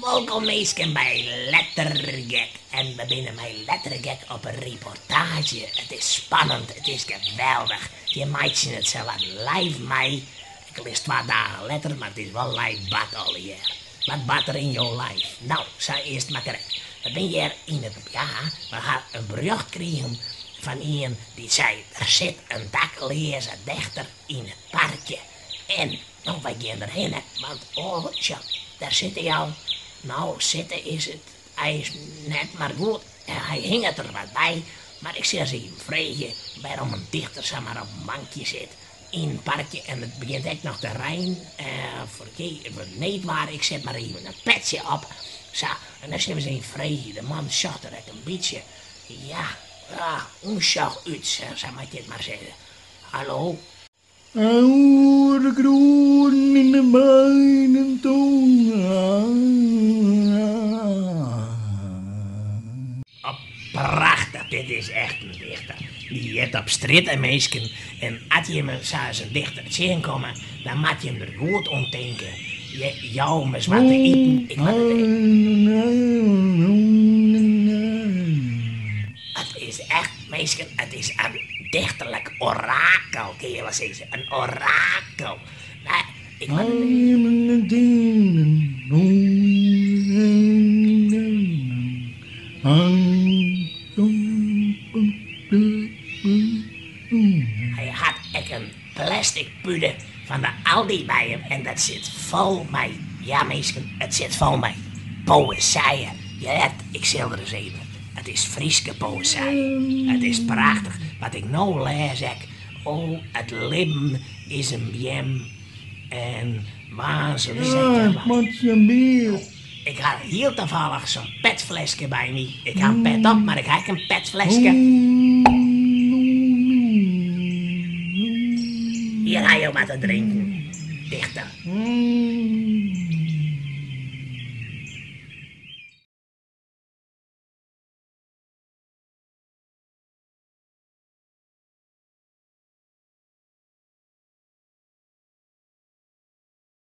Wolkom minsken by Lettergek. En we binne mei Lettergek op reportaazje. It is spannend, it is geweldich. Je meitsje it sawat live mei. Ek al is it twa dagen letter, mar it is wol live bard allegear. Wat bart der yn jo life? No, sa is it mar krekt. We binne hjir yn it, ja, we ha in berjocht krigen fan ien dy't sei, der sit in dakleaze dichter yn it parkje. En, no, wy gean derhinne, want oh, sjoch, dêr sit hy al. No, sitte is it eins net, mar goed, hy hinget der wat by. Mar ik sil ris even freegje wêrom in dichter samar op in bankje sit yn in parkje en it begjint ek noch te reinen. It wurdt needwaar, ik set mar even in petsje op. Sa, en dan sille we ris even freegje. De man sjocht der ek in bytsje, ja, ûnsjoch út, sa moat je it mar sizze. Hallo? Oer de krûden yn de beide tûnen. Oh, prachtich, dit is echt in dichter. Dy heart op strjitte minsken en as jimme sa ris in dichter tsjinkomme, dan moat jim der goed om tinke. Je jou him ris wat te iten, ik moat it It is echt, minsken, it is in dichterlik orakel, kinne je wol sizze. In orakel. No, ik moat it. Hy hat ek in plastic pûde fan de Aldi by him en dat sit fol mei, ja minsken, it sit fol mei poëzije. Heart, ik sil der ris even, it is Fryske poëzije. It is prachtich. Wat ik no lês ek, oh, it libben is in beam en waanse Ik ha hiel tafallich sa'n petfleske by my. Ik ha in pet op, mar ik ha ek in petfleske. Hjir ha jo wat te drinken, dichter.